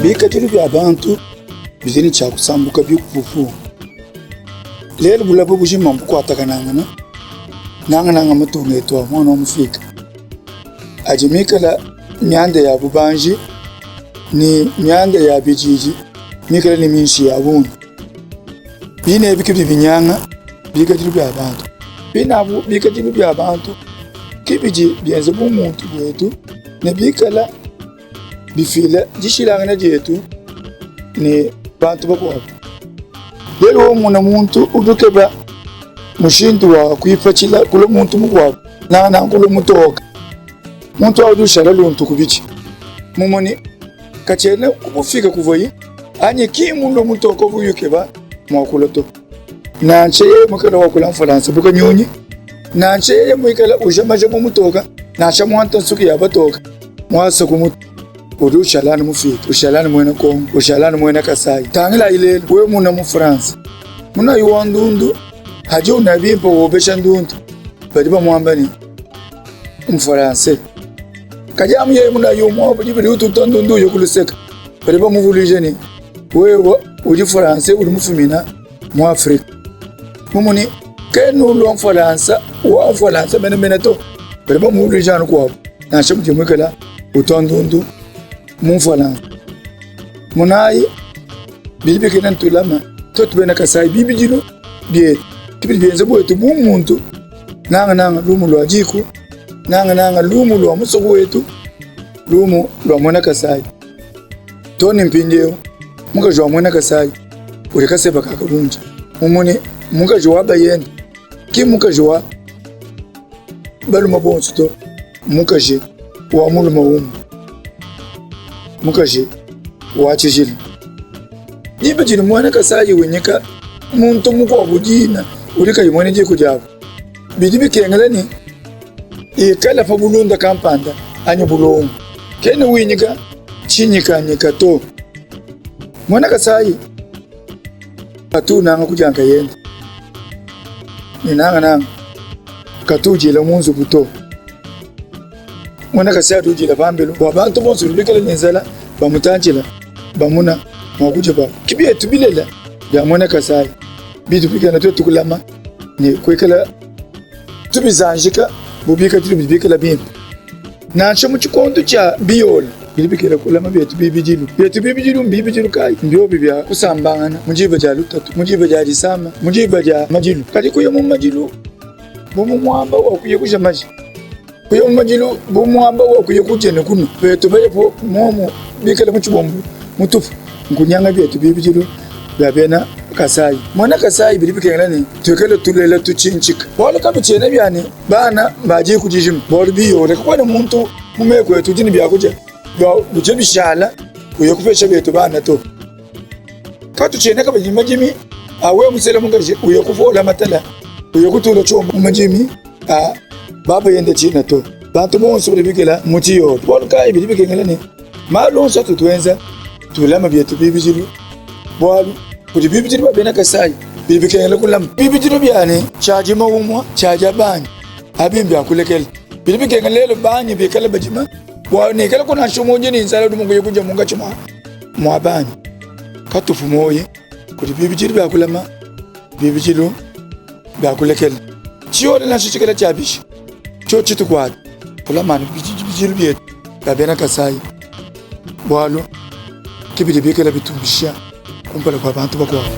Bikadilu bia bantu bidi ne tshia kusambuka bipupu. Lelu bulaba bujima mbukuatakanangana, nangananga matunga etu a muana wa mufika adi mikala mianda ya bubanji ne mianda ya bididi mikale ne minshi ya bungi. Bine ebi ke bidi binyanga bikadilu bia bantu. Bine abu bikadilu bia bantu ke bidi bienza bumuntu buetu ne bikala bifila dishilangana dietu ne bantu bakuabu. Lelu wewe umona muntu udi ukeba mushindu wa kuipatshila kulua muntu mukuabu, nangananga kulua mutoke, muntu au udi ushala luntu kubidi, mmumue ne, katshiena kufika kuvuaye anyi ki mmulue mutoke uvuaye ukeba mua kulua to. Nansha yeye muikale wakula Mfualansa bu kanyunyi, nansha yeye muikale uja maja bu mutoka, nansha muanta nsuki ya batoka muasa ku mutu, udi ushala anu mufike, ushala anu muena Kongo, ushala anu muena Kasai. Tangilayi lelu, wewe muna mu France, munayi wa ndundu hadi una bimpe wobesha ndundu, badi bamuamba ne Mfualanse. Kadi amu yeye munayi umue badi badi ututa ndundu uya ku luseke, badi bamuvuluija ne wewe udi Français udi mufumina mu Afrika. Mumuni kena ulua Mfualansa wa Mfualansa menemene to, badi bamuvuluija anu kuabu nansha mudi muikala utua ndundu mu Mfualansa. Munayi bidi bikena ntulama tuetu bena Kasai bibidilu bietu bidi bienza buetu bu muntu nangananga lumu lua diku nangananga lumu lua musoko wetu lumu lua muena Kasai. Too ne mpindieu, mukaji wa muena Kasai udi kaseba ka kabunja, mumune mukaji wa bayende, ki mukaji wa balume bonso to, mukaji wa mulume umue, mukaji wa tshijila. Diba didi muena Kasai winyika muntu mukuabu dina udi kayi muena diku diabu, bidi bikengela ne ikala pa bulunda kampanda anyi bulongo, kena winyika tshinyikanyika to. Muena Kasai katu unanga kudia nkayende ne nangananga katu udiela mu nzubu to. Muena Kasai udi udiela pambelu bua bantu bonso badi bikale ne nzala bamutantshila bamuna mua kudia pabu. Ke bietu bilele bia muena Kasai bitu bikena tuetu kulama ne kuikala tubizanjika bu bikadilu bidi bikale bimpe. Nansha mu tshikondo tshia biyole, bidi bikengela kulama bietu bibidilu. Bietu bibidilu mbibidilu kayi? Mbiobi bia kusambangana mu diba dia lutatu, mu diba dia disama, mu diba dia madilu. Kadi kuya mu madilu bu mu muaba wa kuya kuja maja, kuya mu madilu bu muaba wa kuya kudia ne kunua, petu bayepu muomu bikale mu tshibombu mutupu, nkunyanga bietu bibidilu bia bena Kasai. Muena Kasai bidi bikengela ne tuikale tulela tutshintshika, bualu kabitshiena bia ne bana ba diku dijima, bualu biyole kakuena muntu mu meku etu udi ne biakudia bia bidi bishala uye kupesha betu bana to. Katutshiena kabidi madimi a wewe musele mukaji uye kupola matala uye kutula tshiomba mu madimi a baba yende tshina to. Bantu bonso badi bikala mu tshiyole. Bualu kayi bidi bikengela ne malu onso atu tuenza tulama bietu bibidilu, bualu kudi bibidilu bia bena Kasai bidi bikengela kulama bibidilu bia ne tshiadima umua tshiadia banyi abi mbia kulekela. Bidi bikengela lelu banyi bikale badima bua nikale kunansha umue udi ne nzala udi mua kuya kudia munkatshi mua mua banyi. Katupu muoyo kudi bibidilu bia kulama bibidilu bia kulekela. Tshiyole nansha tshikale tshia bishi tshio tshitukuata kulama anu bibidilu bietu bia bena Kasai bualu ke bidi bikale bitumbisha kumpala kua bantu bakuabu.